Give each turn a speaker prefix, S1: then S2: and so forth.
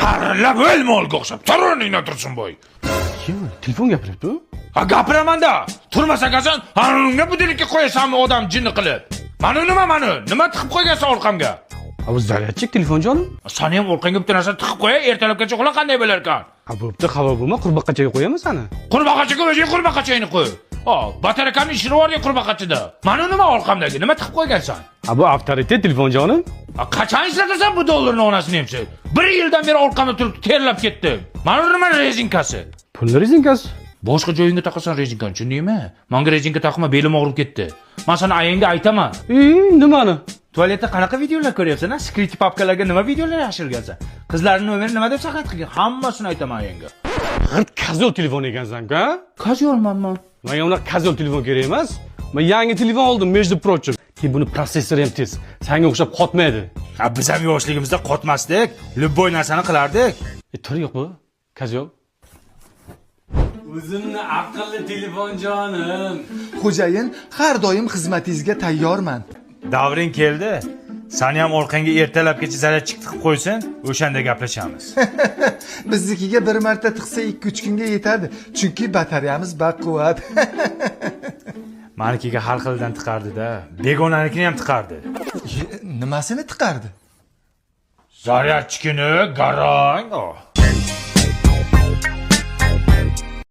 S1: Harillab o'l molga o'xshab. Tur o'rningdan, Tursunboy.
S2: Kim? Telefon gapiryapti.
S1: Ha, gapiraman-da. Turmas ekansan, unga будильник ka qo'yasanmi odam jinni qilib? Mana nima, mana? Nima tiqib qo'ygansan orqamga?
S2: Ha, bu зарядчик, telefonjonim.
S1: Sani ham orqangga bitta narsa tiqib qo'yay, ertalabgacha uxla, qanday bo'lar ekan?
S2: Ha, bo'pti, xafa bo'lma, qurbaqachaga qo'yaman sani.
S1: Qurbaqachaga o'zing qurbaqachangni qo'y. O, batarekamni ishirib yubording qurbaqachada. Mana nima orqamdagi? Nima tiqib qo'ygansan?
S2: Ha, bu avtoritet, telefonjonim.
S1: Ha, qachon ishlatasan bu dollarni onasini emsi? Bir yildan beri orqamda turibdi, terlab ketdim. Mana nima rezinkasi?
S2: Pulni rezinkasi.
S1: Boshqa joyingga taqasan rezinkani, tushundingmi? Manga rezinka taqma, belim og'rib ketdi. Man sani ayangga aytaman.
S2: E, nimani?
S3: Tualetda qanaqa videolar ko'ryapsan, a? Скрытый papkalarga nima videolar yashirgansan? Qizlarning nomerini nima deb saqlab qilgan? Hammasini aytaman ayangga.
S2: G'irt козёл telefon ekansan-ku, ha?
S3: Козёл manman.
S2: Menga unaqa козёл telefon kerak emas. Men yangi telefon oldim, между прочим. Keyin buni protsessori ham tez. Sanga o'xshab qotmaydi.
S3: Ha, biz ham yoshligimizda qotmasdik. Любой narsani qilardik.
S2: E, tur yo'q bu. Козёл. O'zimni aqlli telefonjonim.
S4: Xo'jayin, har doim xizmatingizga tayyorman.
S3: Davring keldi. Sani ham orqangga ertalabgacha зарядчик tiqib qo'ysin, o'shanda gaplashamiz.
S4: Biznikiga bir marta tiqsa, 2-3 kunga yetadi, chunki batareyamiz baquvvat.
S3: Manikiga har xildan tiqardi-da. Begonanikini ham tiqardi.
S4: Nimasini tiqardi?
S1: Зарядчик ini, garang. Oh.